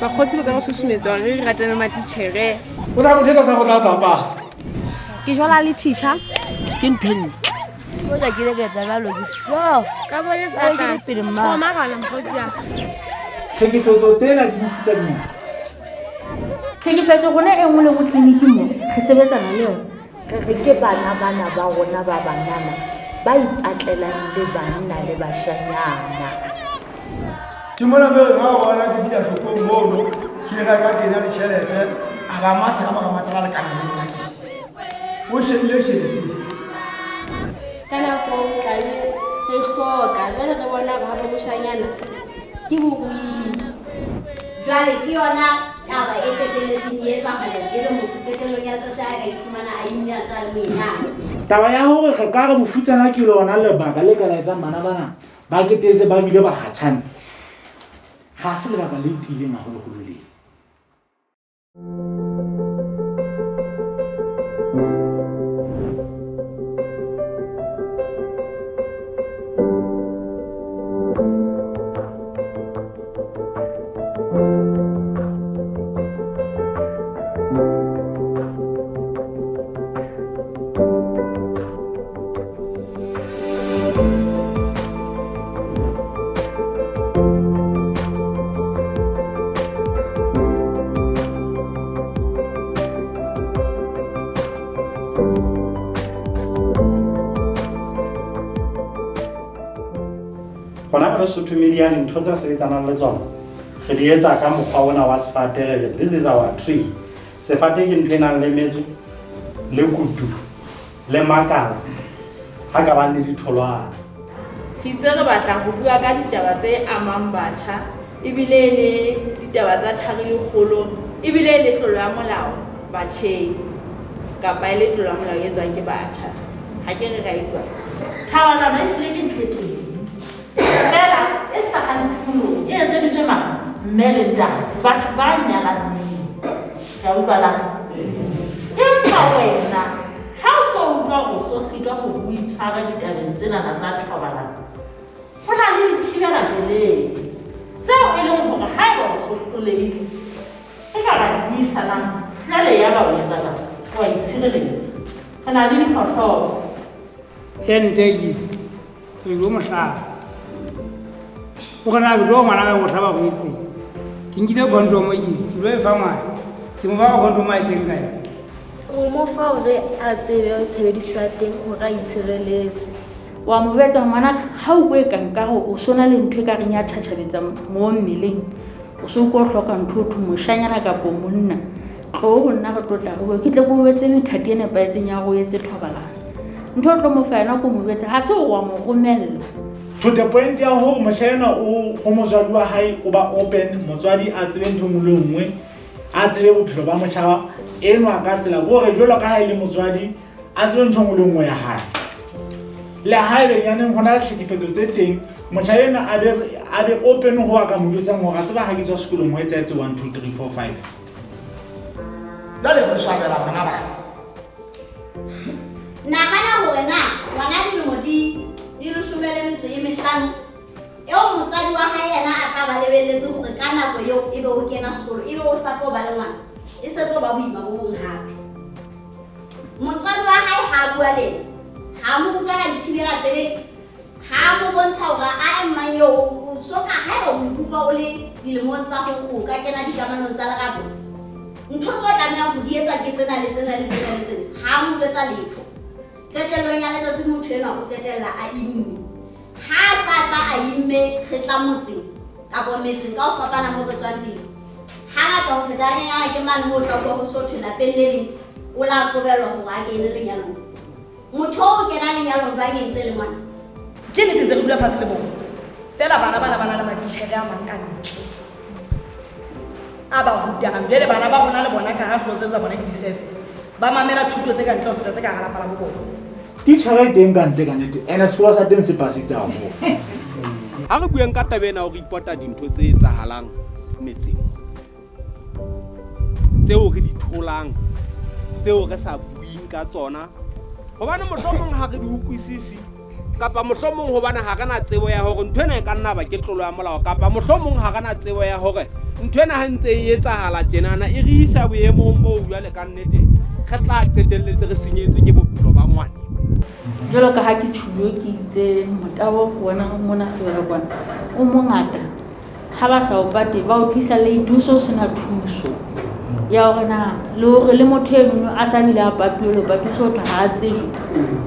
Bakgotsi ba ka re susumetsa hore re ratane matitjhere. O tla mothetsa sa go tla tla pasa. Ke jwala le teacher. Ke ntho e ntle. Hoja ke ile ka etsa jwalo ke sure. Ka bone Ka ke pele mma. Go makala mokgotsi ya. Tlhekefetso tsena di mefuta e mengata. Tlhekefetso rona e nngwe le nngwe tleliniking mo re sebetsana le yona. Re re ke bana bana ba rona ba banana ba ipatlelang le banna le bashanyana. Ke mona mme ga o bona ke fihla shopong mono ke reka tena le tjhelete a ba matha ka mora matala lekana le nna tje o shebile tjhelete. Ka nako tla be re hloka jwale re bona hore ha bo moshanyana ke boruing. Jwale ke yona taba e qetelletseng e etsa hore ebe motho qetellong ya letsatsi a ka iphumana a imme a ntse a le monyenyane. Taba ya hore re ka re bofutsana ke lona lebaka le ka la etsang bana bana ba ketetse ba bile ba kgatjhane ga se lebaka le tiileng haholoholo leo. Hona ka Lesotho Media dintho tse re sebetsanang le tsona re di etsa ka mokgwa ona wa sefate re re this is our tree. Sefate ke ntho e nang le metso le kutu le makala a ka bang le ditholwana. Re itse re batla ho bua ka ditaba tse amang batjha ebile e le ditaba tsa thari le kgolo ebile e le tlolo ya molao batjheng kapa e le tlolo ya molao e etswang ke batjha. Ha ke re ra utlwa. Thobalano e hlile ke ntho e teng. Feela e hlahang tshimolong e etseditswe mang? Mme le ntate, batho ba nyalaneng. Re a utlwalang? Empa wena ha o so utlwa hore o so sitwa hore o itshware ditabeng tsenana tsa thobalano, ho na le dithibela pelehi tseo e leng hore haeba o so hlolehile re ka ra di buisanang jwale yaba o etsa jwang? O a itshireletsa. Re na le dikgohlopo. Ente ke ke lo mohlaba o re na ke tlo ngwana ka mohlaba go etseng ke nkile condom ke ke lo e fa ngwana ke mo fa condom a etseng ka yona. O mo fa hore a tsebe tshebediso ya teng hore a itshireletse. Wa mo jwetsa ngwanaka ha o kwe ka nkare o sona le ntho e ka reng ya tjhatjhabetsa mo mmeleng o so utlwa o hloka ntho o thwe moshanyana kapo monna tlo ho nna re tlo tla re bue ke tle ke o etse methati e nepahetseng ya hore o etse thobalano ntho o tlo mo fa yona ko mo jwetsa ha se hore wa mo romella. To the point ya hore motjha enwa o ho motswadi wa hae o ba open, motswadi a tsebe ntho e nngwe le e nngwe, a tsebe bophelo ba motjha enwa ka tsela hore jwalo ka ha e le motswadi a tsebe ntho e nngwe le nngwe ya hae. Le haebenyaneng ho na le tlhekefetso tse teng, motjha enwa a be a be open ho a ka mo jwetsang hore a tseba ha ke tswa sekolong ho etsahetse 1 2 3 4 5. Jwale re swabela bana bana. Nahana hore na ngwana dilemo di di leshome le metso e mehlano eo motswadi wa hae yena a tla ba lebelletse hore ka nako eo ebe o kena sekolo ebe o sa tlo ba le ngwana e se tlo ba boima bo bong hape. Motswadi wa hae ha a bua le yena, ha a mo ruta ka dithibela pelehi, ha a mo bontsha hore a mang eo o so ka haeba o ikutlwa o le dilemong tsa hore o ka kena dikamanong tsa lerato, ntho tse o tlamehang ho di etsa ke tsena le tsena le tsena le tsena, ha a mo jwetsa letho. Qetellong ya letsatsi motho enwa o qetella a imme. Ha a sa tla a imme re tla motseng kapa metseng ka ho fapana mo re tswang teng. Hangata ho feta hanyenyana ke mane moo o tla utlwa ho so thwe lapeng le leng o la qobellwa hore a kene lenyalong. Motho o kena lenyalong jwang e ntse le ngwana? Ke nnete ntse re dula fatshe le bona. Feela bana bana ba na le matitjhere a mang ka ntle a ba rutang. Jwale bana ba rona le bona ka ha hlooho tse tsa bona ke disefe, ba mamela thuto tse ka ntle ho feta tse ka hara lapa la bo bona. Titjhere e teng ka ntle ka nnete ene sekolo sa teng se pasitse haholo. Ha re bueng ka taba ena ho report-a dintho tse etsahalang metseng tseo re di tholang tseo re sa buing ka tsona hobane mohlomong ha re di utlwisisi. Kapa mohlomong hobane ha re na tsebo ya hore ntho ena e ka nna ba ke tlolo ya molao, kapa mohlomong ha re na tsebo ya hore ntho ena ha ntse e etsahala tjenana e re isa boemong boo jwale ka nnete re tla qetelletse re senyetswe ke bophelo ba ngwana. Jwalo ka ha ke tjhulo ke itse motabo ke ona mona sebele kwana o mongata, ha ba sa o pate ba o tlisa late, o so sena thuso ya hore na le hore le motho enono a sa bile a patuwe le patuwe so thwe ha a tsejwe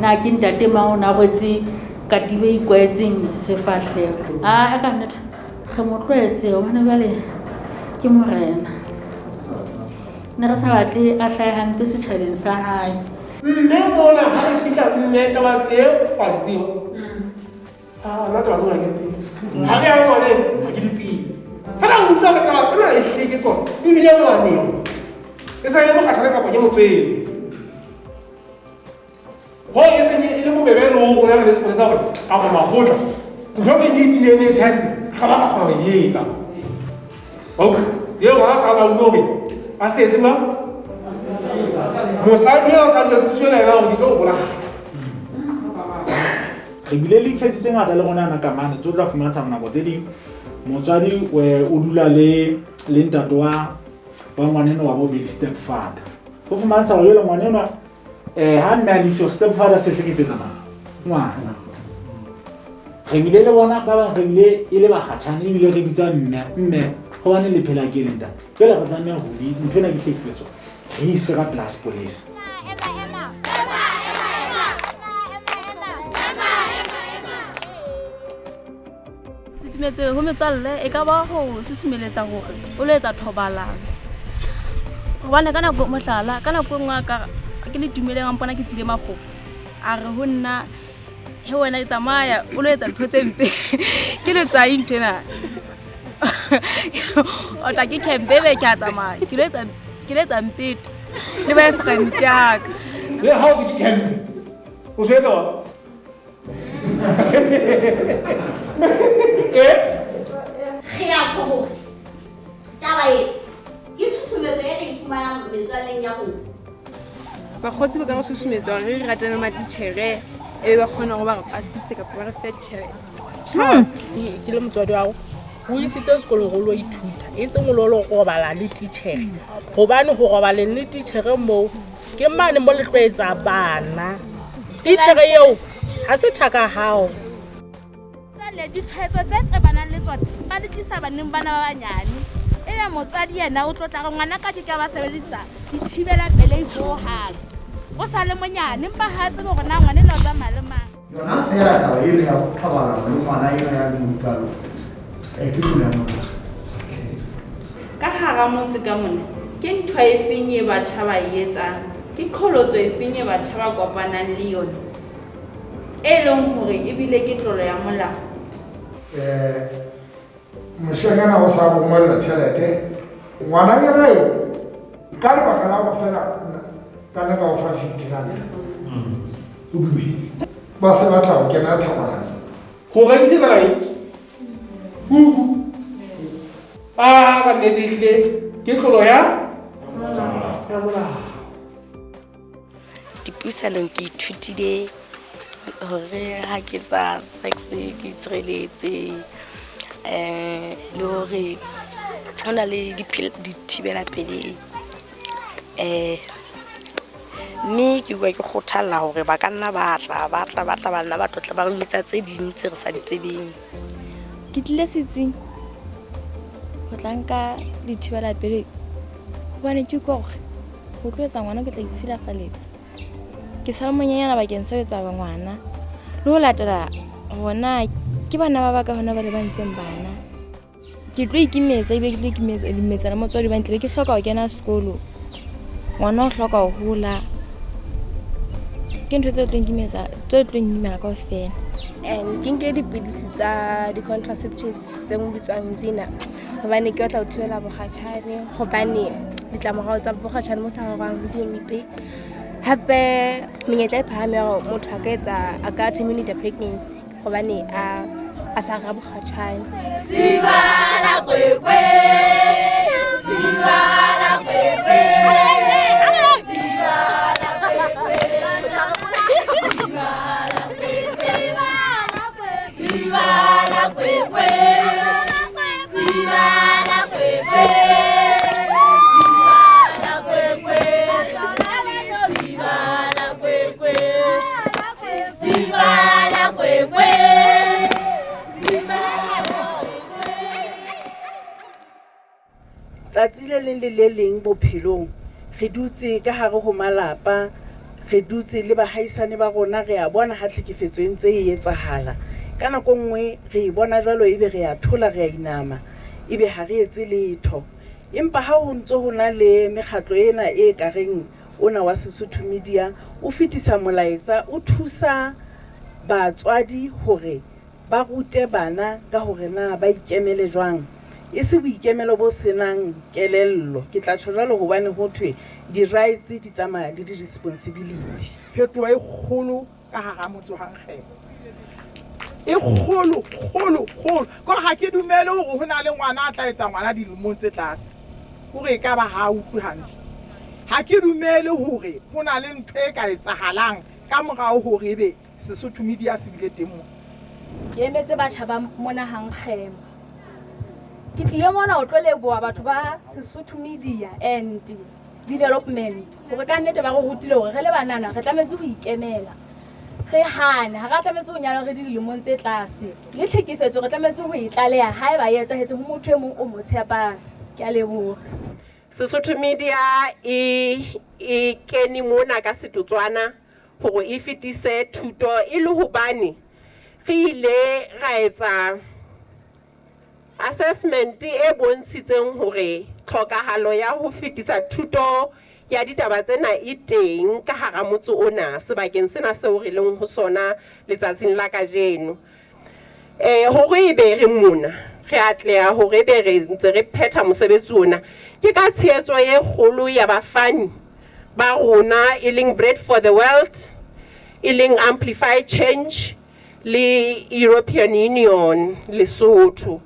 na ke ntate mang o na rwetse katiba e ikwaetseng sefahleho. A ka nnete re mo tlwaetse hobane jwale ke morena, ne re sa batle a hlahe hampe setjhabeng sa hae. Mme mona ha re fihla mme taba tseo wa di tseba. Nna taba tseo ha ke di tsebe. Ha ke ya ngwaneng ha ke di tsebe. Fela o utlwa hore taba tsena e hlile ke tsona ebile ngwaneng e sa le mokgatjhane kapa ke motswetse. Hoo e seng e le bobebe le ho rona re le sepolesa hore kapa makgotla ntho e ke DNA test ga ba kgona ho e etsa. Eo ngwana sa ba utlwe hore a se etse mang? Mosadi eo sa jwetsitswe le yena hore ke tlo o bolaya. Re bile le di-case tse ngata le rona yana ka mane tse o tla fumantsha nako tse ding motswadi o dula le ntate wa ngwaneno wa bobedi, step father. Ho fumantsha hore jwale ngwanenwa ha mme a le siyo, step father se hlekefetsa mang? Ngwana. Re bile le bona ba bang re bile e le bakgatjhane ebile re bitsa mme mme hobane le phela ke le ntate. Jwale re tlameha ho ntho ena ke hlekefetso re ise ka pela sepolesa. Tshusumetso ho metswalle e ka ba ho susumeletsa hore o lo etsa thobalano. Hobane ka nako mohlala, ka nako e nngwe ka ke le dumeleng a mpona ke tswile makgopo. A re ho nna he wena e tsamaya o lo etsa ntho tse mpe. Ke letswai ntho ena. O tla ke camp ebe ke a tsamaya. Ke lo etsa mpeto le boyfriend ya ka. Le ha o ke camp. O se etsa wa? Re a tjho hore taba e ke tshusumetso e re e fumanang metswalleng ya rona. Bakgotsi ba ka re susumetsa hore re ratane le matitjhere e ba kgona hore ba re pasise kapa ba re fe tjhelete. Ke le motswadi wa hao, o isitse sekolong o lo ithuta, e seng o lo robala le titjhere. Hobane ho robaleng le titjhere moo ke mane mo le tlo etsa bana. Titjhere eo ha se thaka hao. Jwale ditshwaetso tse tsebanang le tsona ba di tlisa baneng bana ba banyane. Ebe motswadi yena o tlo tla re ngwana ka ke ka ba sebedisa dithibela pelehi hohang. O sa le monyane empa ha tsebe hore na ngwana enwa o tsamaya le mang. Yona fela taba eno ya thobalano le ngwana eno ya le ke tlolo ya molao. Ka hara motse ka mona ke ntho efeng e batjha ba e etsang? Ke qholotso efeng e batjha ba kopanang le yona e leng hore ebile ke tlolo ya molao? Moshanyana o sa bongwella tjhelete, ngwananyana eo ka lebaka la hore fela ka nna ka o fa 50 rand o dumetse, ba se batla ho kena thobalano. Ho rekisetsa eng? Kuku. Ka nnete ehlile ke tlolo ya molao. Dipuisanong ke ithutile hore ha ke tsa sex ke itshireletse, le hore ho na le dithibela pelehi. Mme ke utlwa ke kgothalla hore ba ka nna ba tla ba nna ba tlotla ba re jwetsa tse ding tse re sa di tsebeng. Ke tlile setsing ho tla nka dithibela pelehi hobane ke utlwa hore ho tlo etsa ngwana ke tla itshilafaletsa. Ke sa le monyenyana bakeng sa ho etsa ngwana le ho latela hona ke bana ba ka hona ba le ba ntseng bana. Ke tlo ikimetsa ebile ke tlo ikimetsa le motswadi ba ntle ke hloka ho kena sekolo. Ngwana o hloka ho hola. Ke ntho tse tlo nkimetsa, tse tlo nkimela kaofela. Ke nkile dipidisi tsa di-contraceptives tse nngwe bitswang Xena hobane ke batla ho thibela bokgatjhane, hobane ditlamorao tsa bokgatjhane bo sa rerwang di mpe. Hape menyetla e phahame ya hore motho a ka etsa a ka terminate pregnancy hobane a sa rera bokgatjhane. Sibala kwekwe, sibala kwekwe, sibala kwekwe, sibala kwekwe. Tsatsi le leng le le leng bophelong re dutse ka hare ho malapa, re dutse le bahaisane ba rona, re a bona ha tlhekefetso e ntse e etsahala. Ka nako nngwe re e bona jwalo ebe re a thola, re a inama, ebe ha re etse letho. Empa ha ho ntso ho na le mekgatlo ena e ka reng ona wa Sesotho Media o fetisa molaetsa, o thusa batswadi hore ba rute bana ka hore na ba ikemele jwang, e se boikemelo bo senang kelello. Ke tla tjho jwalo hobane ho thwe di-rights di tsamaya le di-responsibility. Phetoho e kgolo ka hara motse wa Nkgema, e kgolo kgolo kgolo. Kore ha ke dumele hore ho na le ngwana a tla etsa ngwana dilemong tse tlase, hore e ka ba ha a utlwe hantle. Ha ke dumele hore ho na le ntho e ka etsahalang ka morao hore ebe Sesotho Media se bile teng mo. Ke emetse batjha ba mona Hankgema. Ke tlile mona ho tlo leboha batho ba Sesotho Media and Development hore ka nnete ba re rutile hore re le banana re tlametse ho ikemela. Re hane, ha re tlametse ho nyalwa re le dilemong tse tlase. Le tlhekefetso re tlametse ho e tlaleha haeba e etsahetse ho motho e mong o mo tshepang. Ke a leboha. Sesotho Media e e kene mona ka setotswana hore e fetise thuto e le hobane re ile ra etsa assessment e bontshitseng hore tlhokahalo ya ho fetisa thuto ya ditaba tsena e teng ka hara motse ona sebakeng sena seo re leng ho sona letsatsing la kajeno. Hore ebe re mona re atleha hore ebe re ntse re phetha mosebetsi ona ke ka tshehetso e kgolo ya bafani ba rona e leng Bread for the World, e leng Amplify Change le European Union Lesotho.